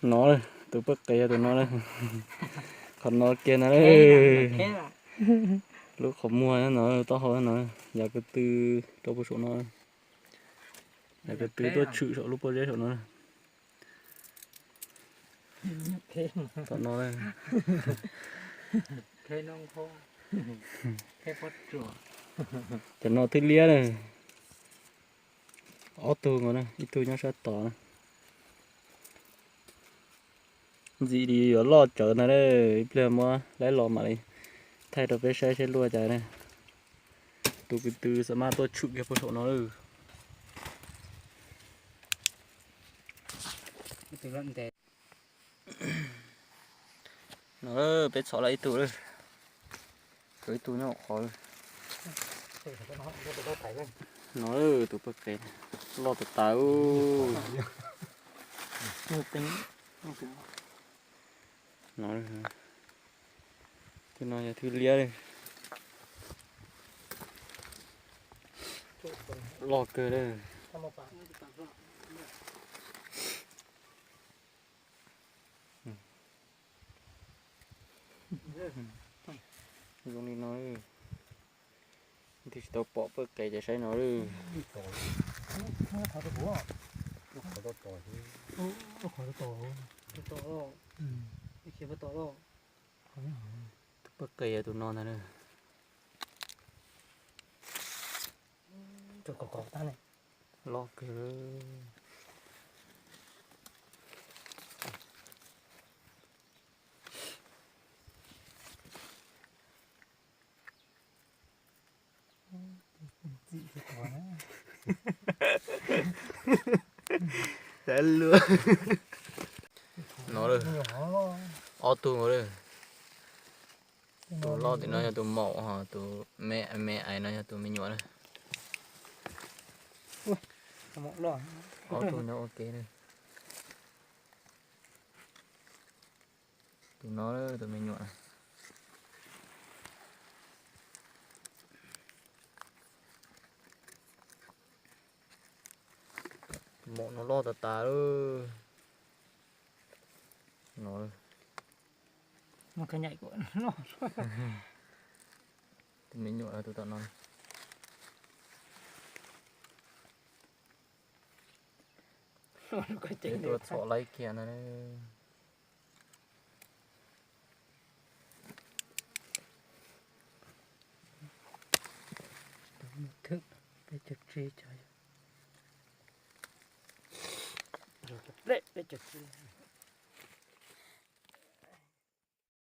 No, tus poj qe yog tus no na. Qhov no kiag no. Lub qhov muag no, taub hau no, yav ko tw rau puag saum no. Yav ko tw tuaj tshwm saum lub pob zeb saum no. Tom no, cov no twb liab na. Ob tug nkaus na, ib tug nyob sab tod na. Ntxim li yuav loj tsawv ntag na, ib pliag muab laib los mam li thaij rau peb saib seb luaj cas na. Tus ko tw xa maj tuaj tshwm kiag puag saum no lawm. No peb txhom lawm ib tug lawm. Tshuav ib tug nyob hauv qhov lawm. No tus poj qe loj tas tas. No, tus no yog thwj liab li. Loj kawg li. Zoo li no, twb tsis tau pom poj qe ces saib no lawm. Tus poj qe yog tus no ntag na. Loj kawg. No, ob tug nkaus li. Tus loj tim no yog tus maum, ho tus me me ais no yog tus me nyuam na. Ob tug nyob ua ke na. Tus no tus me nyuam. Tus maum no loj tas tas lawm. No, tus me nyuam tus tom no. Peb tuaj txhom laib kiag no. Peb caug tsib, peb caug tsib.